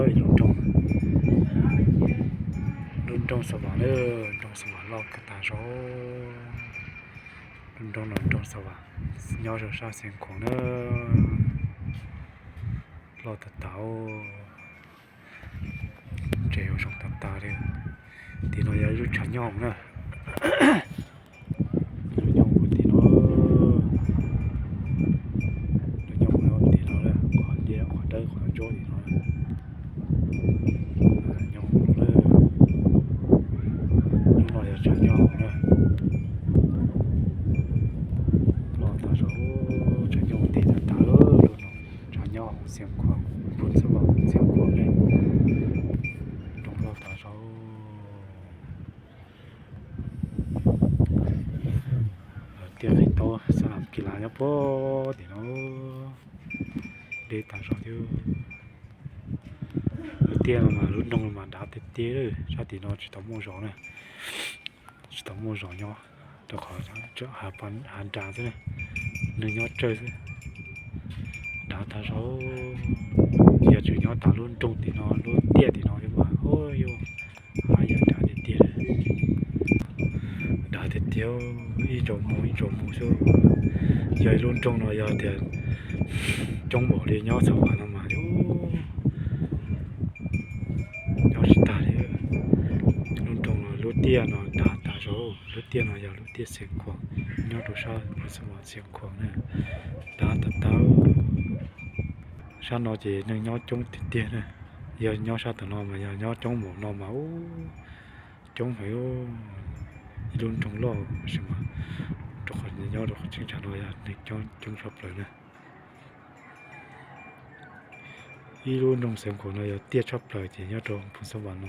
Lub nroog, lub nroog Xa Vam na, nroog Xa Vam loj kawg tas zog. Lub nroog no nroog Xa Vam nyob rau sab Xeev Khuam na, loj tas tas, tsev zoo tas tas li. Tim no yog ib lub tshav nyob hoom na. Nyob tim no, nyob tim no, qhov liab qhov dawb qhov ntsuab tim no. Nyob hoom na, lub no yog tshav nyob hoom na. Loj tas zog, tshav nyob hoom tig tas tas lub no. Tshav nyob hoom Xeev Khuam, phooj ywg Xeev Khuam ne. Nroog loj tas zog. Tiaj qis taub xab nam kis las nyob puag tim no, deb tas zog thiab. Lub tiaj no mas lub nroog no mas dav tiag tiag, sab tim no tsis tau muaj zos na, tsis tau muaj zos nyob, rau qhov hav nras xwb, neeg nyob tsawg xwb. Dav tas zog, yog tseem nyob tas lub nroog tim no lub tiaj tim no thiab mas, ua yus, hav yam dav tiag tiag. Dav tiag tiag, ib ntsais muag ib ntsais muag xwb. Yog ib lub nroog no yog tias coob npaum li nyob Xas Vas no mas nyob tsis tag li. Lub nroog no lub tiaj no dav tas zog, lub tiaj no yog lub tiaj Xeev Khuam, nyob rau sab Xas Vas Xeev Khuam na, dav tas tas. Sab no ces neeg nyob coob tiag tiag na. Yog nyob sab tom no mas yog nyob coob npaum no mas ub, coob heev, ib lub nroog loj tab sis mas rau qhov nyob rau qhov cheeb tsam no yog neeg coob tshaj plaws na. Ib lub nroog Xeev Khuam no yog tiaj tshaj plaws ces nyob rau Phoos Xab Vam no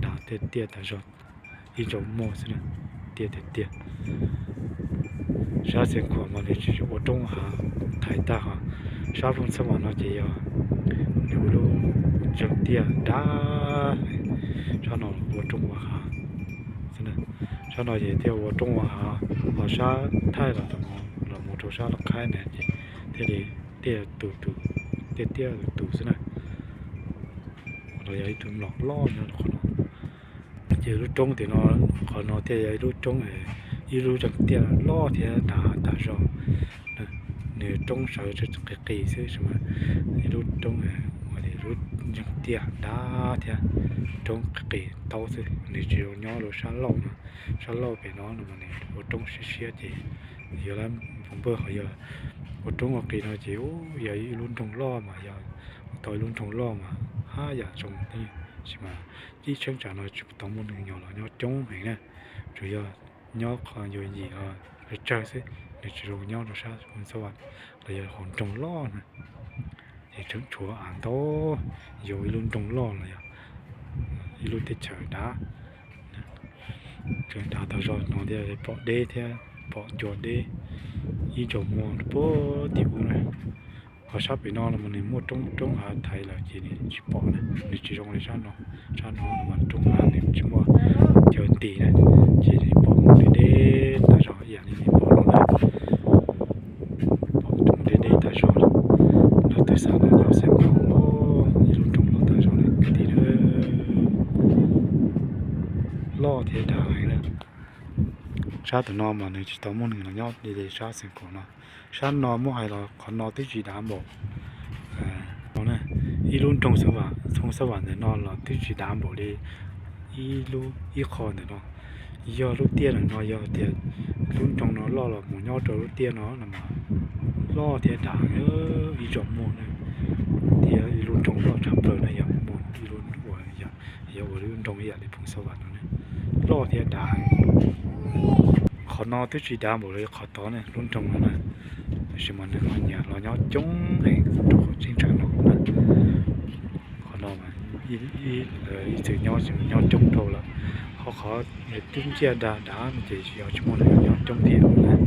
dav tiaj tiaj tas zog, ib ntsais muag xwb na, tiaj tiag tiag. Sab Xeev Khuam mas nws tsis ua roob ua hav, thaiv tag ho. Sab Phoos Xab Vam no ces yog nws ua lub ntseeg tiaj dav, sab no ua roob ua hav xwb na. Sab no ces thiaj ua roob ua hav, ho sab thaij los mus rau sab Laj Khaib na ces thiaj li tiaj tus tus, tiaj tiaj tus tus xwb na. Qhov no yog ib tug mlom loj nyob rau qhov no. Ces lub roob tim no, qhov no thiaj yog ib lub roob, ib lub ntseeg tiaj loj thiab dav tas zog. Nws roob sawv qis qis xwb tab sis mas ib lub roob, lub ntseeg tiaj dav thiab roob qis qis taub xwb, nws tsis zoo nyob rau sab Lauj no. Sab Lauj pem no no mas nws ua roob siab siab ces yog lab npog npawg ho yog ua roob ua qis no ces yog ib lub nroog loj mas yog ua tau ib lub nroog loj mas haj yam zoo thiab. Tab sis mas ib cheeb tsam no tsis tau muaj neeg nyob los nyob coob heev na, tsuas yog nyob qhov yuav yim los tsawg xwb, nws tsis zoo nyob rau sab Phoos Xab Vam los yog hauv nroog loj na. Ces tseem tshuav av ntau, yog ib lub nroog loj los yog ib lub teb chaws dav, tseem dav tas zog no thiaj pom deb thiab, pom ncua deb ib ntsais muag puag tim ub na. Ho sab pem no los nws muaj roob roob hav thaiv lawm ces nws tsis pom na, nws tsis zoo li sab no. Sab no mas roob hav nws tsis muaj chaw ntim na, ces nws pom mus deb deb tas zog ib yam li nws pom no na. Pom mus deb deb tas zog. Lawv twb xav tias nyob Xeev Khuam ib lub nroog loj tas zog li kwv tij na, loj thiab dav heev na. Sab tom no mas nws tsis tau muaj neeg los nyob li sab Xeev Khuam no. Sab no muab hais los qhov no twb tsis dav npaum no na. Ib lub nroog Xeev Vam, Phoos Xab Vam ntawm no los twb tsis dav npaum li ib lub ib qho ntawm no. Yog lub tiaj ntawm no yog tias lub nroog no loj los mus nyob rau lub tiaj no no mas loj thiab dav ib ntsais muag na. Thiab ib lub nroog loj tshaj plaws na yog muaj ib lub ua, yog ua lub nroog ib yam li Phoos Xab Vam no na, loj thiab dav. Qhov no twb tsis dav npaum li qhov tod ne, lub nroog no na, tab sis mas neeg ho nyiam los nyob coob heev rau qhov cheeb tsam no na. Qhov no ib txwm nyob nyob coob dhau lawm, ho qhov twb nciaj dav dav no ces tsis yog tsis muaj neeg nyob coob thiab na.